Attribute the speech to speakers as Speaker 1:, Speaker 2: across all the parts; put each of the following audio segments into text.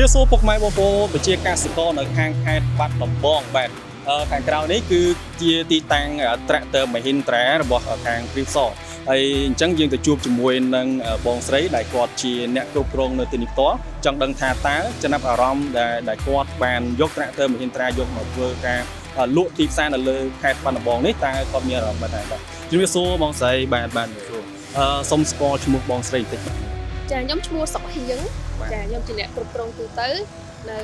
Speaker 1: រាបសួរពុកម៉ែបងប្អូនប្រជាកសិករនៅខាងខេត្តបាត់ដំបងបាទខាងក្រៅនេះគឺជាទីតាំងត្រាក់ទ័រ Mahindra របស់ខាងព្រាបសហើយអញ្ចឹងយើងទៅជួបជាមួយនឹងបងស្រីដែលគាត់ជាអ្នកគ្រប់គ្រងនៅទីនេះផ្ទាល់ចង់ដឹងថាតើចំណាប់អារម្មណ៍ដែលគាត់បានយកត្រាក់ទ័រ Mahindra យកមកធ្វើការលក់ទីផ្សារនៅលើខេត្តបាត់ដំបងនេះតើគាត់មានអារម្មណ៍បែបណាបាទជំរាបសួរបងស្រីបាទបាទជំរាបសួរសូមស្គាល់ឈ្មោះបងស្រីបន្តិចបាទ
Speaker 2: ចាខ្ញុំឈ្មោះសុកហៀង
Speaker 1: បាទ
Speaker 2: ចាខ្ញុំជាអ្នកគ្រប់គ្រងទូទៅនៅ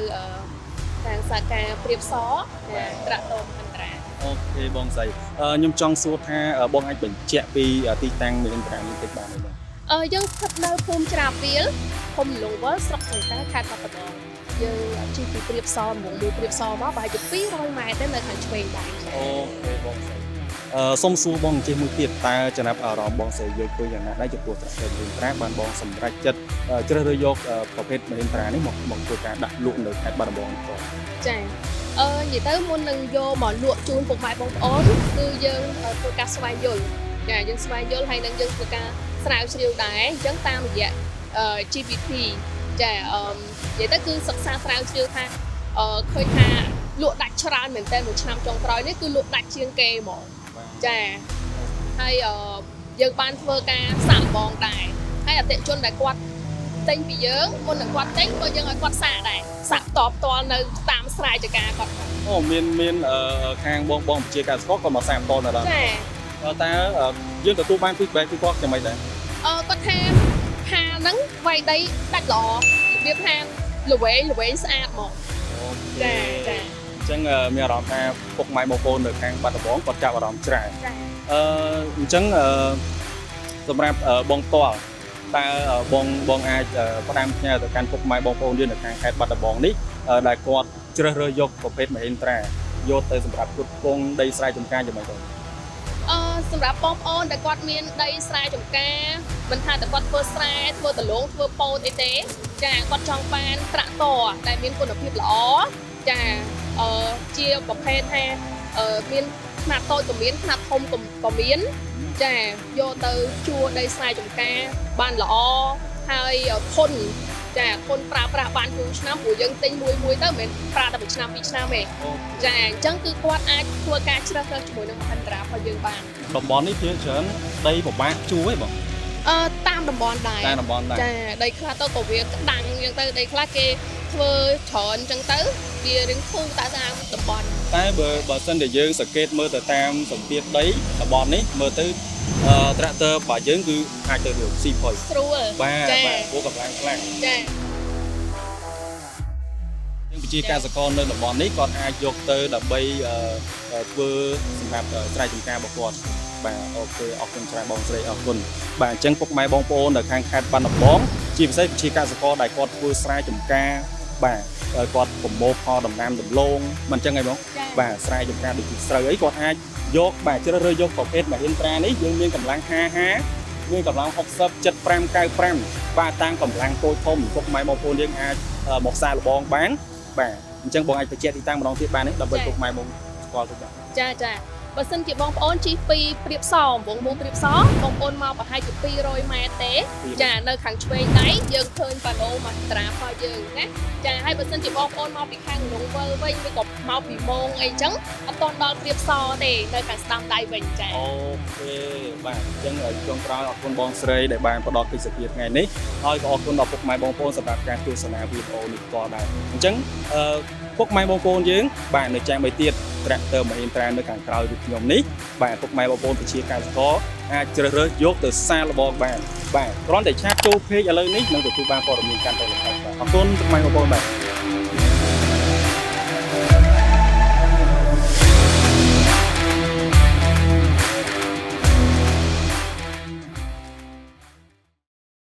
Speaker 2: ខាងសាខាព្រាបសចាត្រាក់ទ័រមហិន្ទ្រា
Speaker 1: OK បងស្រីខ្ញុំចង់សួរថាបងអាចបញ្ជាក់ពីទីតាំងមហិន្ទ្រានេះបន្តិចបានទេបង
Speaker 2: យើងស្ថិតនៅភូមិច្រាវាលឃុំលងវលស្រុកសង្កែខេត្តបាត់ដំបងយើងជិះពីព្រាបសមកមូលព្រាបសមកប្រហែលជា200ម៉ែត្រទេនៅខាងឆ្វេងដៃចា
Speaker 1: OK បងស្រីសូមសួរបងចេះមួយទៀតតើចំណាប់អារម្មណ៍បងស្រីយល់ឃើញយ៉ាងណាដែរចំពោះត្រាក់ទ័រមហិន្ទ្រាបានបងសម្រេចចិត្តជ្រើសរើសយកប្រភេទមហិន្ទ្រានេះមកធ្វើការដាក់លក់នៅខេត្តបាត់ដំបងនេះផង
Speaker 2: ចានិយាយទៅមុននឹងយកមកលក់ជូនពុកម៉ែបងប្អូនគឺយើងធ្វើការស្វែងយល់ចាយើងស្វែងយល់ហើយនឹងយើងធ្វើការស្រាវជ្រាវដែរអញ្ចឹងតាមរយៈGPT ចានិយាយទៅគឺសិក្សាស្រាវជ្រាវថាឃើញថាលក់ដាច់ច្រើនមែនតើមួយឆ្នាំចុងក្រោយនេះគឺលក់ដាច់ជាងគេហ្មងចាហើយយើងបានធ្វើការសាកល្បងដែរហើយអតិថិជនដែលគាត់ទិញពីយើងមុននឹងគាត់ទិញក៏យើងឲ្យគាត់សាកដែរសាកតបផ្ទាល់នៅតាមស្រែចម្ការគាត់ផង
Speaker 1: អូមានខាងបងបងប្រជាកសិករក៏មកសាកផ្ទាល់នៅដែរ
Speaker 2: ចា
Speaker 1: តើយើងទទួលបាន feedback ពីគាត់យ៉ាងម៉េចដែរ
Speaker 2: គាត់ថាហាហ្នឹងវាយដីដាច់ល្អរបៀបថាល្វែងល្វែងស្អាតហ្មងចាចា
Speaker 1: អញ្ចឹងមានអារម្មណ៍ថាពុកម៉ែបងប្អូននៅខាងបាត់ដំបងគាត់ចាប់អារម្មណ៍ច្រើន
Speaker 2: ចា
Speaker 1: អញ្ចឹងសម្រាប់បងផ្ទាល់តើបងបងអាចផ្ដាំផ្ញើទៅកាន់ពុកម៉ែបងប្អូនយើងនៅខាងខេត្តបាត់ដំបងនេះដែលគាត់ជ្រើសរើសយកប្រភេទមហិន្ទ្រាយកទៅសម្រាប់គ្រប់គ្រងដីស្រែចម្ការយ៉ាងម៉េចដែរ
Speaker 2: សម្រាប់បងប្អូនដែលគាត់មានដីស្រែចម្ការមិនថាតែគាត់ធ្វើស្រែធ្វើដលងធ្វើពោតអីទេចាគាត់ចង់បានត្រាក់ទ័រដែលមានគុណភាពល្អចាជាប្រភេទថាមានខ្នាតតូចក៏មានខ្នាតធំក៏មានចាយកទៅជួដីស្រែចម្ការបានល្អហើយធន់ចាធន់ប្រើប្រាស់បានយូរឆ្នាំព្រោះយើងទិញមួយមួយទៅមិនមែនប្រើតែមួយឆ្នាំពីរឆ្នាំទេចាអញ្ចឹងគឺគាត់អាចធ្វើការជ្រើសរើសជាមួយនឹងមហិន្ទ្រារបស់យើងបាន
Speaker 1: តំបន់នេះភាគច្រើនដីពិបាកជួឯងបង
Speaker 2: តាមតំបន់ដែរ
Speaker 1: តែតំបន់ដែរ
Speaker 2: ចាដីខ្លះទៅក៏វាក្តាំងអញ្ចឹងទៅដីខ្លះគេធ្វើច្រើនអញ្ចឹងទៅវារៀងធូរតាមតំបន់
Speaker 1: តែបើសិនជាយើងសង្កេតមើលទៅតាមសម្ពាធដីតំបន់នេះមើលទៅត្រាក់ទ័ររបស់យើងគឺអាចទៅរួចស៊ីផុយ
Speaker 2: ស្រួល
Speaker 1: បាទ
Speaker 2: ចា
Speaker 1: បាទព្រោះកម្លាំងខ្លាំង
Speaker 2: ចា
Speaker 1: យើងប្រជាកសិករនៅតំបន់នេះគាត់អាចយកទៅដើម្បីធ្វើសម្រាប់ស្រែចម្ការរបស់គាត់បាទ OK អរគុណច្រើនបងស្រីអរគុណបាទអញ្ចឹងពុកម៉ែបងប្អូននៅខាងខេត្តបាត់ដំបងជាពិសេសប្រជាកសិករដែលគាត់ធ្វើស្រែចម្ការបាទគាត់ប្រមូលផលដំណាំដំឡូងមិនអញ្ចឹងហីបង
Speaker 2: ចា
Speaker 1: បាទស្រែចម្ការដូចជាស្រូវអីគាត់អាចយកបាទជ្រើសរើសយកប្រភេទមហិន្ទ្រានេះយើងមានកម្លាំង55មានកម្លាំង60 75 95បាទតាមកម្លាំងតូចធំពុកម៉ែបងប្អូនយើងអាចមកសាកល្បងបានបាទអញ្ចឹងបងអាចបញ្ជាក់ទីតាំងម្ដងទៀតបានទេដើម្បីពុកម៉ែបងស្គាល់ទៅបាទ
Speaker 2: ចាចាបើសិនជាបងប្អូនជិះពីព្រាបសវងមូលព្រាបសបងប្អូនមកប្រហែលជា200ម៉ែត្រទេចានៅខាងឆ្វេងដៃយើងឃើញប៉ាណូមហិន្ទ្រារបស់យើងណាចាហើយបើសិនជាបងប្អូនមកពីខាងលងវិលវិញឬក៏មកពីមងអីចឹងអត់ទាន់ដល់ព្រាបសទេនៅខាងស្ដាំដៃវិញចា
Speaker 1: OK បាទអញ្ចឹងចុងក្រោយអរគុណបងស្រីដែលបានផ្ដល់កិច្ចសភាថ្ងៃនេះហើយក៏អរគុណដល់ពុកម៉ែបងប្អូនសម្រាប់ការទស្សនាវីដេអូនេះផ្ទាល់ដែរអញ្ចឹងអឺពុកម៉ែបងប្អូនយើងបាទនៅចាំបីទៀតត្រាក់ទ័រមហិន្ទ្រានៅខាងក្រោយរូបខ្ញុំនេះបាទពុកម៉ែបងប្អូនប្រជាកសិករអាចជ្រើសរើសយកទៅសាកល្បងបានបាទគ្រាន់តែchat ចូល page ឥឡូវនេះនឹងទទួលបានព័ត៌មានកាន់តែលម្អិតបាទអរគុណពុកម៉ែបងប្អូនបាទ